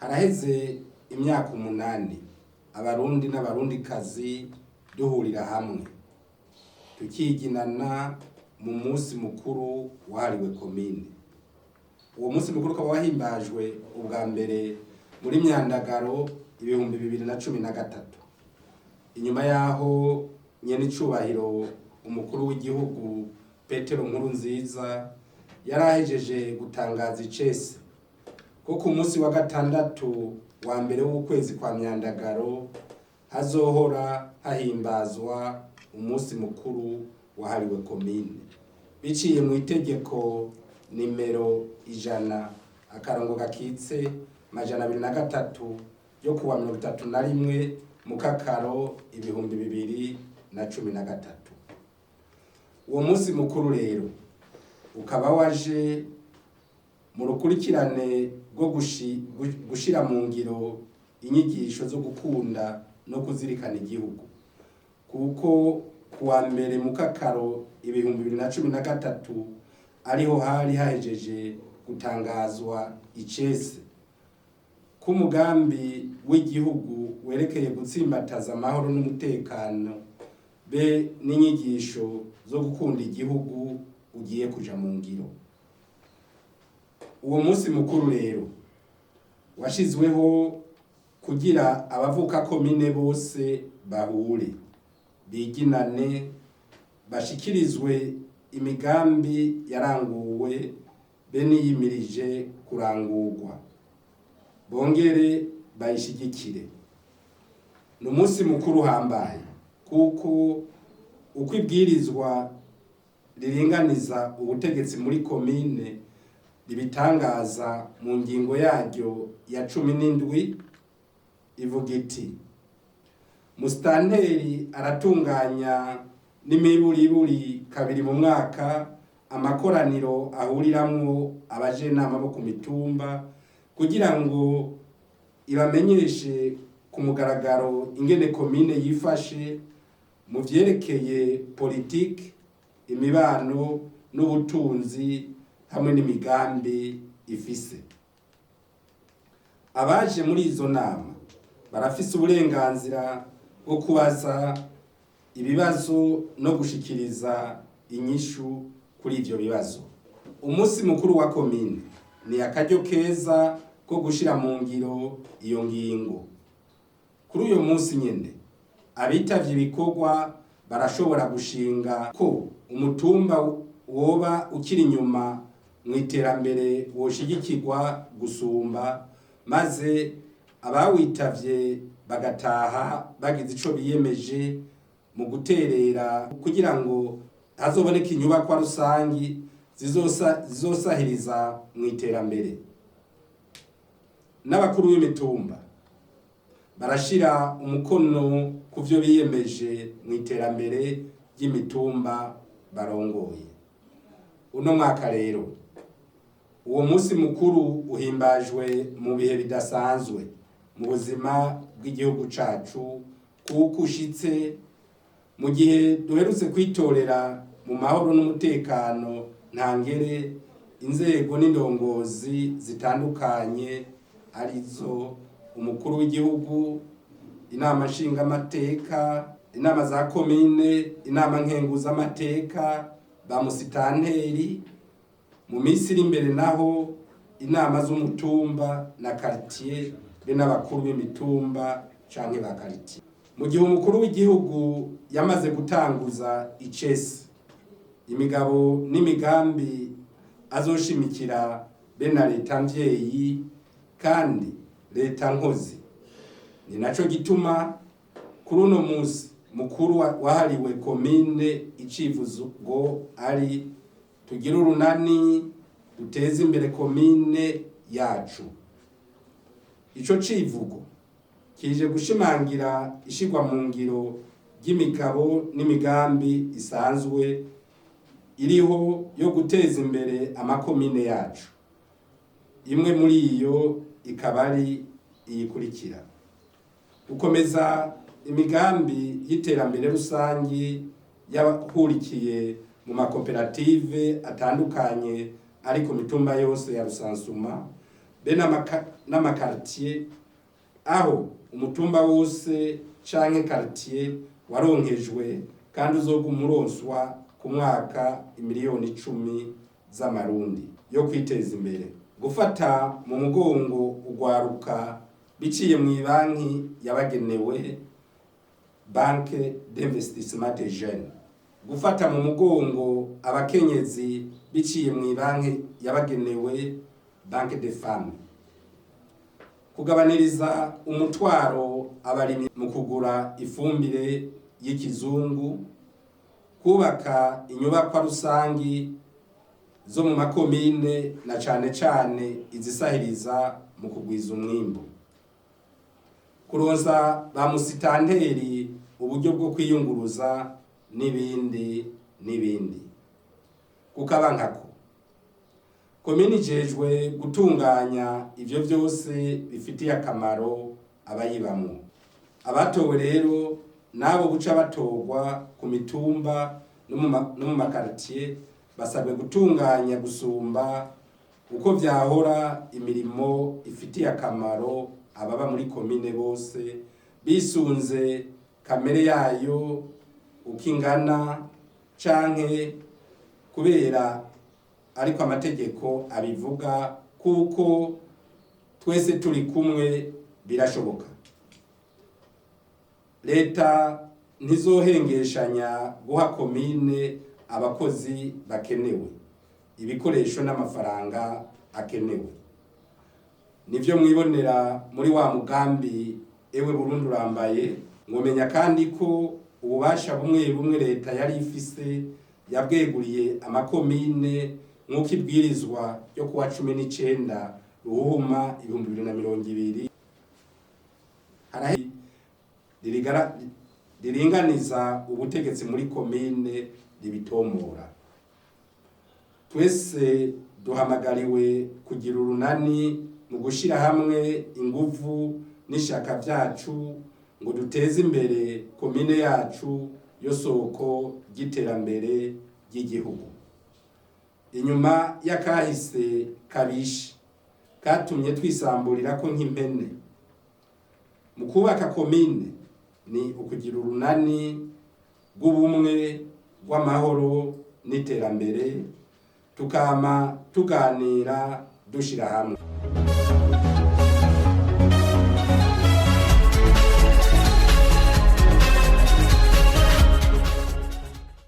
Haraheze imyaka 8 Abarundi n'Abarundikazi duhurira hamwe tukiginana mu munsi mukuru wahariwe komine. Uwo munsi mukuru ukaba wahimbajwe ubwa mbere muri Myandagaro 2013, inyuma yaho nyenicubahiro umukuru w'igihugu Petero Nkurunziza yari ahejeje gutangaza icese ko ku munsi wa gatandatu wa mbere w'ukwezi kwa Myandagaro hazohora hahimbazwa umunsi mukuru wahariwe komine, biciye mu itegeko nimero 100-203 ryo kuwa 31 Mukakaro 2013. Uwo munsi mukuru rero ukaba waje mu rukurikirane rwo gushira mu ngiro inyigisho zo gukunda no kuzirikana igihugu, kuko kuwa mbere Mukakaro 2013 ariho hari hahejeje gutangazwa icese ko umugambi w'igihugu werekeye gutsimbataza amahoro n'umutekano be n'inyigisho zo gukunda igihugu ugiye kuja mu ngiro. Uwo munsi mukuru rero washizweho kugira abavuka komine bose bahure, biginane, bashikirizwe imigambi yaranguwe be niyimirije kurangurwa, bongere bayishigikire. Ni umunsi mukuru uhambaye kuko uko ibwirizwa riringaniza ubutegetsi muri komine ribitangaza mu ngingo yaryo ya 17, ivuga iti: "Musitanteri aratunganya n'imiburiburi kabiri mu mwaka amakoraniro ahuriramwo abajenama bo ku mitumba kugira ngo ibamenyeshe ku mugaragaro ingene komine yifashe mu vyerekeye politiki, imibano n'ubutunzi hamwe n'imigambi ifise." Abaje muri izo nama barafise uburenganzira bwo kubaza ibibazo no gushikiriza inyishu kuri ivyo bibazo. Umunsi mukuru wa komine ni akaryo keza ko gushira mu ngiro iyo ngingo. Kuri uyo munsi nyene abitavye ibikorwa barashobora gushinga ko umutumba woba ukiri inyuma mu iterambere woshigikirwa gusumba, maze abawitavye bagataha bagize ico biyemeje mu guterera kugira ngo hazoboneke inyubakwa rusangi zizosahiriza mu iterambere. N'abakuru b'imitumba barashira umukono ku vyo biyemeje mu iterambere ry'imitumba barongoye. Uno mwaka rero uwo munsi mukuru uhimbajwe mu bihe bidasanzwe mu buzima bw'igihugu cacu, kuko ushitse mu gihe duherutse kwitorera mu mahoro n'umutekano ntangere inzego n'indongozi zitandukanye, arizo umukuru w'igihugu, inama nshingamateka, inama za komine, inama nkenguzamateka, ba musitanteri, mu minsi iri imbere naho inama z'umutumba na karitiye be n'abakuru b'imitumba canke ba karitiye. Mu gihe umukuru w'igihugu yamaze gutanguza icese imigabo n'imigambi azoshimikira be na leta mvyeyi kandi leta nkozi, ni naco gituma kuri uno munsi mukuru wahariwe komine icivugo ari "Tugire urunani duteze imbere komine yacu". Ico civugo kije gushimangira ishirwa mu ngiro ry'imigabo n'imigambi isanzwe iriho yo guteza imbere amakomine yacu. Imwe muri iyo ikaba ari iyikurikira: gukomeza imigambi y'iterambere rusangi y'abahurikiye mu makoperative atandukanye ari ku mitumba yose ya Rusansuma. be n'amakaritiye, aho umutumba wose canke karitiye waronkejwe kandi uzoguma uronswa ku mwaka imiliyoni 10 z'amarundi yo kwiteza imbere. Gufata mu mugongo ugwaruka biciye mu banki yabagenewe, Banque d'investissement des jeunes. Gufata mu mugongo abakenyezi biciye mu banki yabagenewe, Banque des femmes. Kugabaniriza umutwaro abarimyi mu kugura ifumbire y'ikizungu. Kubaka inyubakwa rusangi zo mu makomine, na cane cane izisahiriza mu kugwiza umwimbu. Kuronsa ba musitanteri uburyo bwo kwiyunguruza, n'ibindi n'ibindi. Kukaba nkako, komini ijejwe gutunganya ivyo vyose bifitiye akamaro abayibamwo. Abatowe rero n'abo buca batorwa ku mitumba no mu makaritiye basabwe gutunganya gusumba uko vyahora imirimo ifitiye akamaro ababa muri komine bose, bisunze kamere yayo uko ingana canke kubera ariko amategeko abivuga, kuko twese turi kumwe birashoboka. Leta ntizohengeshanya guha komine abakozi bakenewe, ibikoresho n'amafaranga akenewe. Nivyo mwibonera muri wa mugambi Ewe Burundi Urambaye. Mwomenya kandi ko ububasha bumwe bumwe leta yari ifise yabweguriye amakomine, nk'uko ibwirizwa ryo kuwa 19 Ruhuma 2020 riringaniza ubutegetsi muri komine ribitomora. Twese duhamagariwe kugira urunani mu gushira hamwe inguvu n'ishaka vyacu ngo duteze imbere komine yacu yo soko ry'iterambere ry'igihugu. Inyuma y'akahise kabishe katumye twisamburirako nk'impene mu kubaka komine, ni ukugira urunani rw'ubumwe, rw'amahoro n'iterambere, tukama tuganira dushira hamwe.